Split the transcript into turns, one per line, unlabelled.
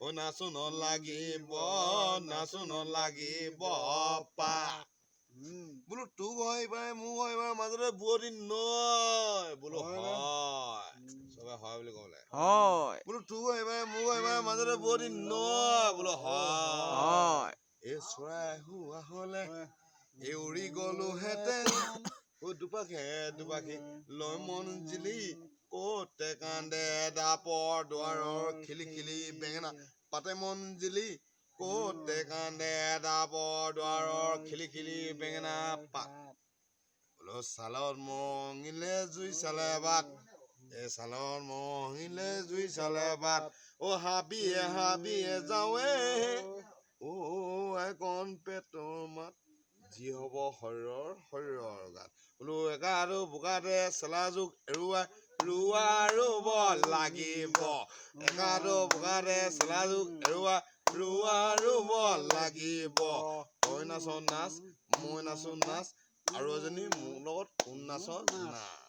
অ নাচোন লাগিব, নাচোন লাগিব পা। বোলো তোৰ ঘৰ ইপাৰে, মোৰ ঘৰ ইপাৰে, মাজতে বোৱতী নৈ। বোলো
হয় না?
হয়। চবে হয় বুলি ক'ব লাগে।
হয়।
বোলো তোৰ ঘৰ ইপাৰে, মোৰ ঘৰ ইপাৰে, মাজতে বোৱতী নৈ। বোলো হয়।
হয়।
এই চৰাই হোৱা হলে এই উৰি গলোহেঁতেন। অ দুপাখে দুপাখি লৈ মন জিলি ক'তে কান্দে, দাপৰ দুৱাৰৰ খিলি খিলি বেঙেনা পাতে। মন জিলি ক'তে কান্দে, দাপৰ দুৱাৰৰ খিলি খিলি বেঙেনা পাত। বোলো ছালত মঙিলে জুই চালে বাট, এই ছালত মঙিলে জুই চালে বাট। অ হাবিয়ে হাবিয়ে যাওঁৱে, অ একণ পেটৰ মাত, যি হ'ব শৰীৰৰ শৰীৰৰ গাত। বোলো একাটো বোকাতে চেলা জোক এৰুৱাই ৰোৱা ৰুব লাগিব। একাটো বোকাতে চেলা জোক এৰুৱাই ৰোৱা ৰুব লাগিব। তই নাচ নাচ, মই নাচো নাচ, আৰু এজনী মোৰ লগত কোন নাচ নাচ।